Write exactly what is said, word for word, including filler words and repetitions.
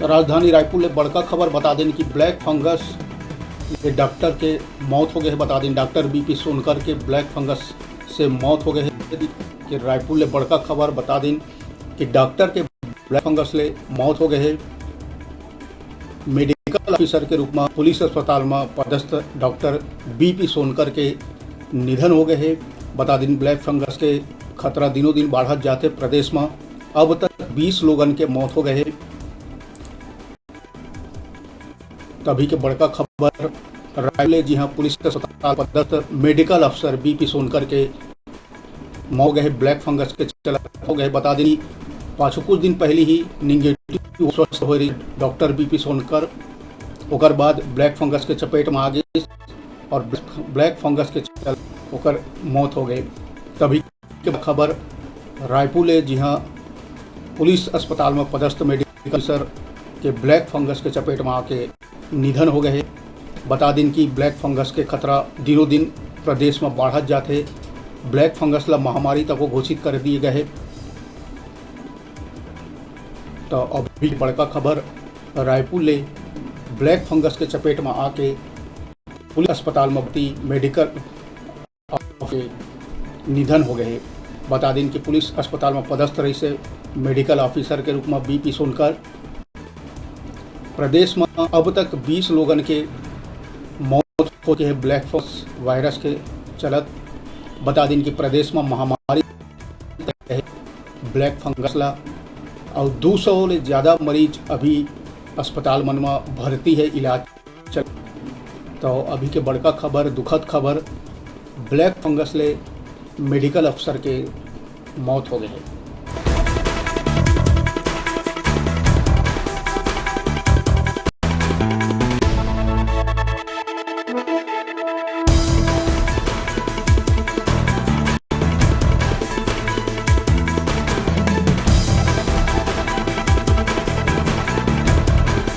राजधानी रायपुर ले बड़का खबर बता देन कि ब्लैक फंगस ले डॉक्टर के मौत हो गए हे। बता देन डॉक्टर बीपी सोनकर के ब्लैक फंगस से मौत हो गए हे। कि रायपुर ले बड़का खबर बता देन कि डॉक्टर के ब्लैक फंगस ले मौत हो गए हे। मेडिकल ऑफिसर के रूप में पुलिस अस्पताल में पदस्थ डॉक्टर बीपी सोनकर के निधन हो गए हे। बता देन ब्लैक फंगस के खतरा दिनों दिन बढ़त जाथे प्रदेश में। अब तक बीस लोगन के मौत हो गए हे। तभी के बड़का खबर रायपुर ले, जिहां पुलिस अस्पताल पदस्थ मेडिकल अफसर बीपी सोनकर के मौत हो गए ब्लैक फंगस के चलत हो गए। बता दें, पाछू कुछ दिन पहले ही निगेटिव स्वस्थ हो रही डॉक्टर बीपी सोनकर, ओकर बाद ब्लैक फंगस के चपेट में आ गए और ब्लैक फंगस के चलत ओकर मौत हो गए। तभी के खबर रायपुर ले, जिहां पुलिस अस्पताल में पदस्थ मेडिकल अफसर के ब्लैक फंगस के चपेट में आके निधन हो गए हे। बता दिन कि ब्लैक फंगस के खतरा दिनों दिन प्रदेश में बढ़त जाथे। ब्लैक फंगस ला महामारी तक घोषित कर दिए गए हे। तो अभी बड़का खबर रायपुर ले, ब्लैक फंगस के चपेट में आके पुलिस अस्पताल में भर्ती मेडिकल के निधन हो गए हे। बता दिन कि पुलिस अस्पताल में पदस्थ रहिसे मेडिकल ऑफिसर के रूप में बीपी सोनकर। प्रदेश में अब तक बीस लोगन के मौत हो गए हे ब्लैक फंगस वायरस के चलत। बता दिन कि प्रदेश में महामारी हे ब्लैक फंगस ला, और दो सौ ले ज्यादा मरीज अभी अस्पताल मन में भर्ती हे इलाज चल। तो अभी के बड़का खबर, दुखद खबर, ब्लैक फंगस ले मेडिकल अफसर के मौत हो गए हे।